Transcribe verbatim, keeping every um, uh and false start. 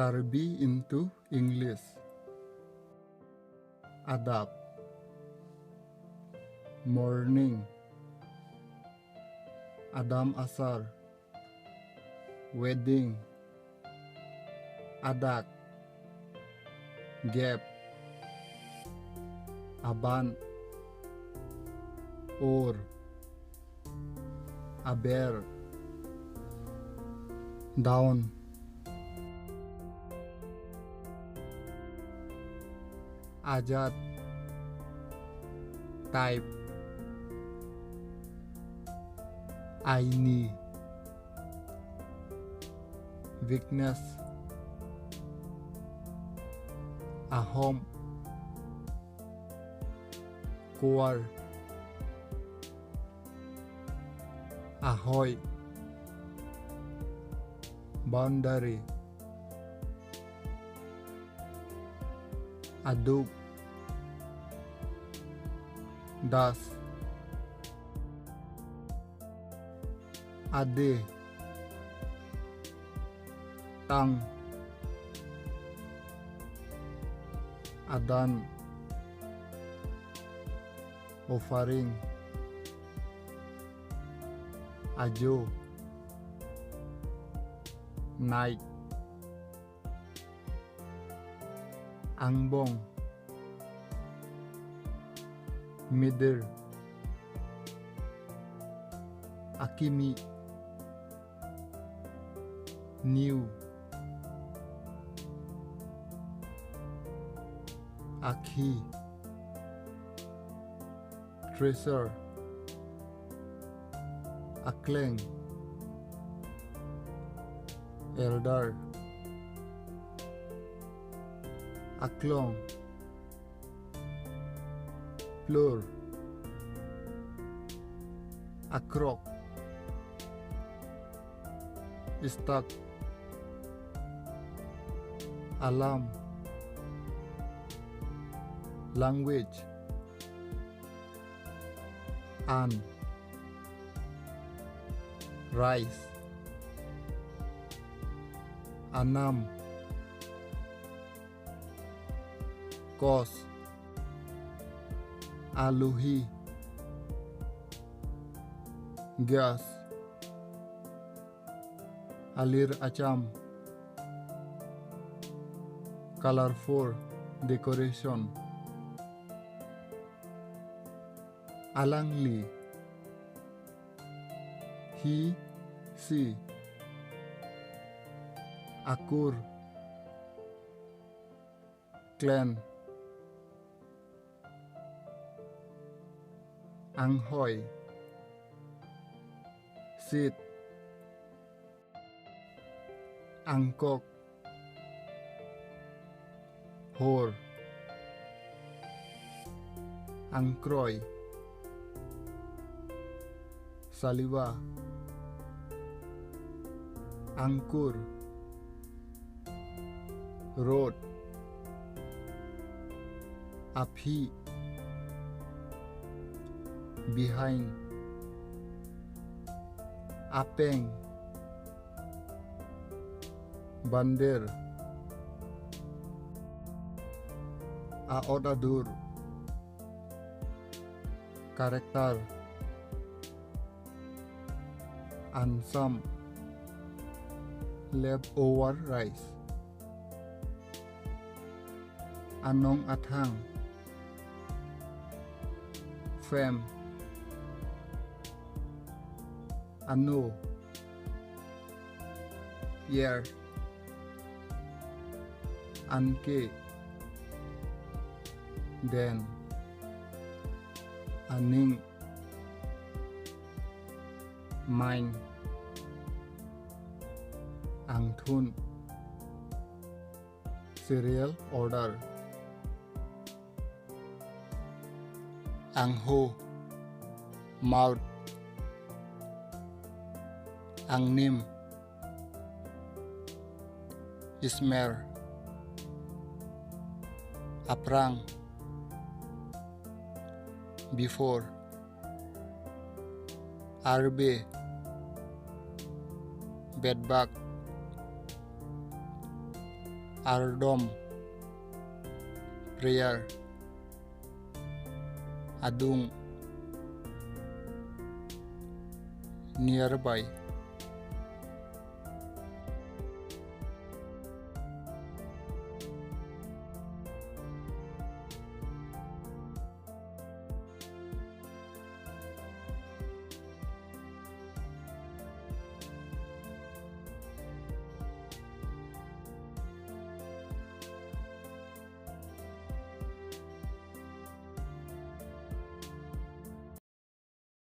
Karbi into English. Adap. Morning. Adam asar. Wedding. Adak. Gap. Aban. Or. Aber. Down. Ajat. Type. Aini. Weakness. Ahom. Kuar. Ahoi. Boundary. Aduk. Das. Ade. Tang. Adan. Offering. Ajo. Night. Angbong. Middle. Akimi. New. Akhi. Treasure. Akleng. Elder. Aklong. Plur. Akrok. Stuck. Alam. Language. An. Rice. Anam. Kos. Aluhi. Gas. Alir acham. Colorful. Decoration. Alangli. He, she. Akur. Clan. Anghoi. Seed. Angkok. Hor. Angkroi. Saliva. Angkur. Road. Aphi. Behind. Apeng. Bander. A-ot adur. Character. Ansam. Leftover rice. Anong athang. Fame. Ano. Year. Anke. Then. Aning. Mine. Angthun. Serial order. Angho. Mouth. Angnim. Smell. Aphrang. Before. Arbe. Bedbug. Ardom. Prayer. Adung. Nearby.